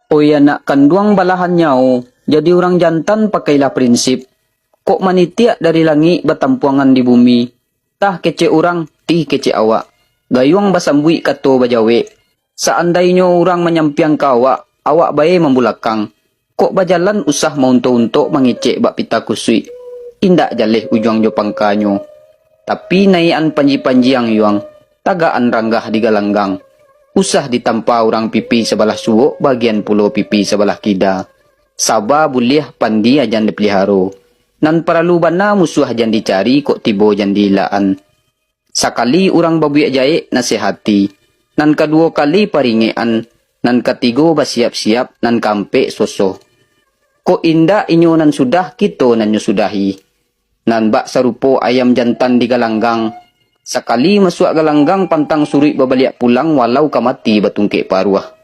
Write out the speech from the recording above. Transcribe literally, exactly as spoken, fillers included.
Oi anak kanduang balahan nyawo, jadi urang jantan pakailah prinsip. Kok manitiak dari langik batampuangan di bumi, tah kecek urang, tih kecek awak. Gayuang basambuik kato bajawek. Saandainyo urang manyampiang ka awak, awak bae mambulakang. Kok bajalan usah mauntok-untok mangecek bak pita kusuik. Indak jaleh ujuang jo pangkanyo. Tapi nayikan panji-panji ang yuang, tagakan ranggah di galanggang. Usah ditampa urang pipi sabalah suok, bagian pulo pipi sabalah kida. Saba buliah, pandi ajan dipeliharo. Nan paralu bana musuah jan dicari, kok tibo jan diilakan. Sakali urang babuek jahek, nasihati. Nan kaduo kali paringekan. Nan katigo basiap-siap, nan kaampek sosoh. Kok indak inyo nan sudah, kito nan nyo sudahi. Nan bak sarupo ayam jantan di galanggang. Sakali masuak galanggang, pantang suruik babaliak pulang, walau ka mati batungkek paruah.